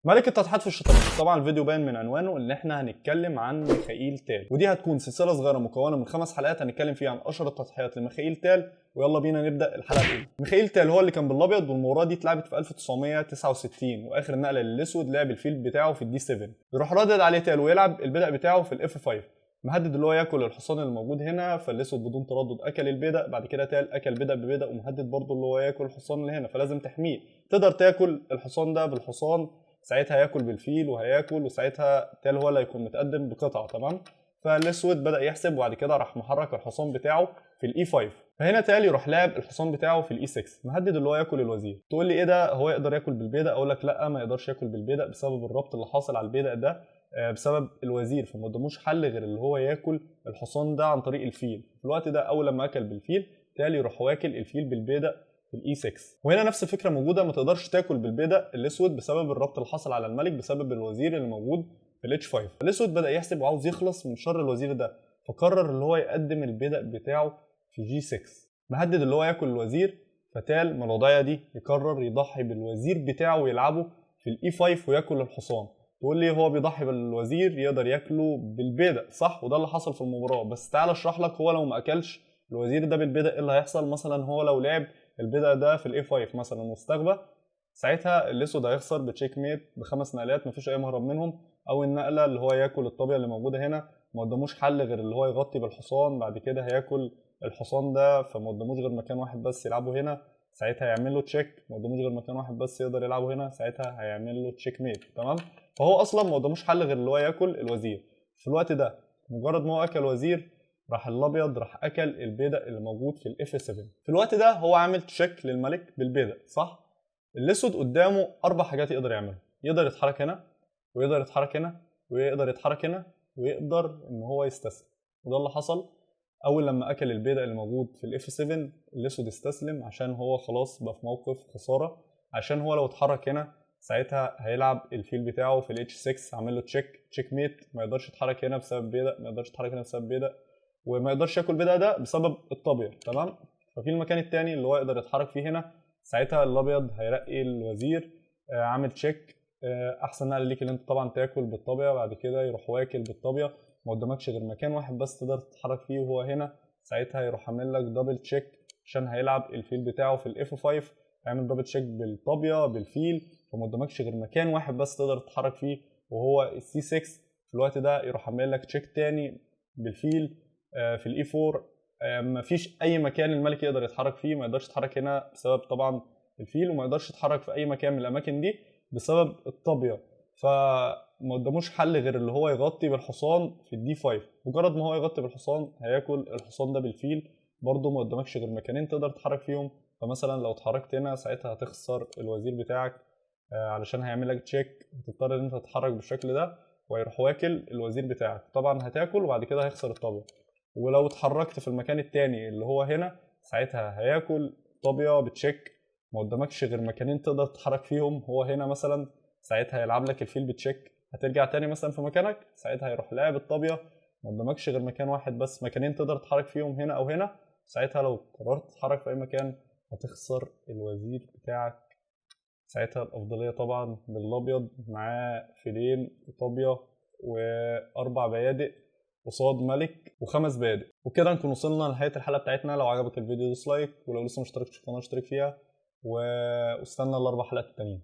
ملك التضحيات في الشطرنج. طبعا الفيديو باين من عنوانه ان احنا هنتكلم عن ميخائيل تال، ودي هتكون سلسلة صغيرة مكونة من 5 حلقات هنتكلم فيها عن اشهر التضحيات لميخائيل تال. ويلا بينا نبدا الحلقة الاولى. ميخائيل تال هو اللي كان بالابيض، والمباراة دي اتلعبت في 1969، واخر نقله للاسود لعب الفيل بتاعه في ال D 7. يروح رادد عليه تال ويلعب البيدق بتاعه في ال F 5، مهدد اللي هو ياكل الحصان اللي موجود هنا، فالاسود بدون تردد اكل البيدق. بعد كده تال اكل بيدق ببيدق ومهدد برضه اللي هو ياكل الحصان اللي هنا، فلازم تحميه. تقدر تاكل الحصان ده بالحصان، ساعتها هياكل بالفيل وهياكل، وساعتها تال هو اللي هيكون متقدم بقطعه. تمام، فالاسود بدا يحسب، وبعد كده راح محرك الحصان بتاعه في ال E 5. فهنا تال يروح لاعب الحصان بتاعه في ال E 6، مهدد اللي هو ياكل الوزير. تقول لي ايه ده، هو يقدر ياكل بالبيدق؟ اقول لك لا، ما يقدرش ياكل بالبيدق بسبب الربط اللي حاصل على البيدق ده بسبب الوزير، فما قداموش حل غير اللي هو ياكل الحصان ده عن طريق الفيل. في الوقت ده اول لما اكل بالفيل، تال يروح واكل الفيل بالبيدق في ال E 6. وهنا نفس الفكرة موجوده، ما تقدرش تاكل بالبيدق الاسود بسبب الربط اللي حصل على الملك بسبب الوزير اللي موجود في ال H 5. الاسود بدا يحسب وعاوز يخلص من شر الوزير ده، فقرر اللي هو يقدم البيدق بتاعه في G 6، مهدد اللي هو ياكل الوزير. فتال من الوضعية دي يقرر يضحي بالوزير بتاعه ويلعبه في ال E 5 وياكل الحصان. تقول لي هو بيضحي بالوزير، يقدر ياكله بالبيدق، صح؟ وده اللي حصل في المباراة. بس تعال اشرح لك، هو لو ما اكلش الوزير ده بالبيدق ايه اللي هيحصل؟ مثلا هو لو لعب البيدق ده في ال A 5 مثلا واستغبى، ساعتها الاسود هيخسر ب checkmate بخمس نقلات مفيش اي مهرب منهم. او النقلة اللي هو ياكل الطابيه اللي موجودة هنا، ما قداموش حل غير اللي هو يغطي بالحصان، بعد كده هياكل الحصان ده، فما قداموش غير مكان واحد بس يلعبه هنا، ساعتها هيعمل له check. ما قداموش غير مكان واحد بس يقدر يلعبه هنا، ساعتها هيعمل له checkmate. تمام، فهو اصلا ما قداموش حل غير اللي هو ياكل الوزير. في الوقت ده مجرد ما هو اكل وزير، راح الابيض راح اكل البيدق اللي موجود في ال F 7. في الوقت ده هو عامل check للملك بالبيدق، صح؟ الاسود قدامه اربع حاجات يقدر يعملها: يقدر يتحرك هنا، ويقدر يتحرك هنا، ويقدر يتحرك هنا، ويقدر ان هو يستسلم. وده اللي حصل، اول لما اكل البيدق اللي موجود في ال F 7 الاسود استسلم، عشان هو خلاص بقى في موقف خساره، عشان هو لو اتحرك هنا ساعتها هيلعب الفيل بتاعه في ال H 6، عامل له check، checkmate. ما يقدرش يتحرك هنا بسبب بيدق، ما يقدرش يتحرك هنا بسبب بيدق، وما يقدرش ياكل بيدق ده بسبب الطابيه. تمام، ففي المكان التاني اللي هو يقدر يتحرك فيه هنا، ساعتها الابيض هيرقي الوزير، عامل check. احسن نقله ليك اللي انت طبعا تاكل بالطابيه، بعد كده يروح واكل بالطابيه. ما قدامكش غير مكان واحد بس تقدر تتحرك فيه وهو هنا، ساعتها يروح عامل لك double check عشان هيلعب الفيل بتاعه في ال F 5، هيعمل double check بالطابيه بالفيل. فما قدامكش غير مكان واحد بس تقدر تتحرك فيه وهو ال C 6. في الوقت ده يروح عامل لك check تاني بالفيل في ال E 4. مفيش اي مكان الملك يقدر يتحرك فيه، ما يقدرش يتحرك هنا بسبب طبعا الفيل، وما يقدرش يتحرك في اي مكان من الاماكن دي بسبب الطابيه. فما قداموش حل غير اللي هو يغطي بالحصان في ال D 5. مجرد ما هو يغطي بالحصان هياكل الحصان ده بالفيل. برضه ما قدامكش غير مكانين تقدر تتحرك فيهم، فمثلا لو اتحركت هنا ساعتها هتخسر الوزير بتاعك، علشان هيعمل لك check، هتضطر ان انت تتحرك بالشكل ده ويروح واكل الوزير بتاعك. طبعا هتاكل وبعد كده هيخسر الطابيه. ولو اتحركت في المكان التاني اللي هو هنا ساعتها هياكل طابيه ب check. ما قدامكش غير مكانين تقدر تتحرك فيهم، هو هنا مثلا، ساعتها هيلعب لك الفيل ب check، هترجع تاني مثلا في مكانك، ساعتها هيروح لاعب الطابيه. ما قدامكش غير مكان واحد بس، مكانين تقدر تتحرك فيهم، هنا او هنا، ساعتها لو قررت تتحرك في اي مكان هتخسر الوزير بتاعك. ساعتها الافضلية طبعا بالابيض، معاه فيلين وطابيه واربع بيادق قصاد ملك وخمس بيادق. وكده نكون وصلنا لنهاية الحلقة بتاعتنا. لو عجبك الفيديو دوس like، ولو لسه ما اشتركتش في القناة اشترك فيها، واستنى الاربع حلقات التانيين.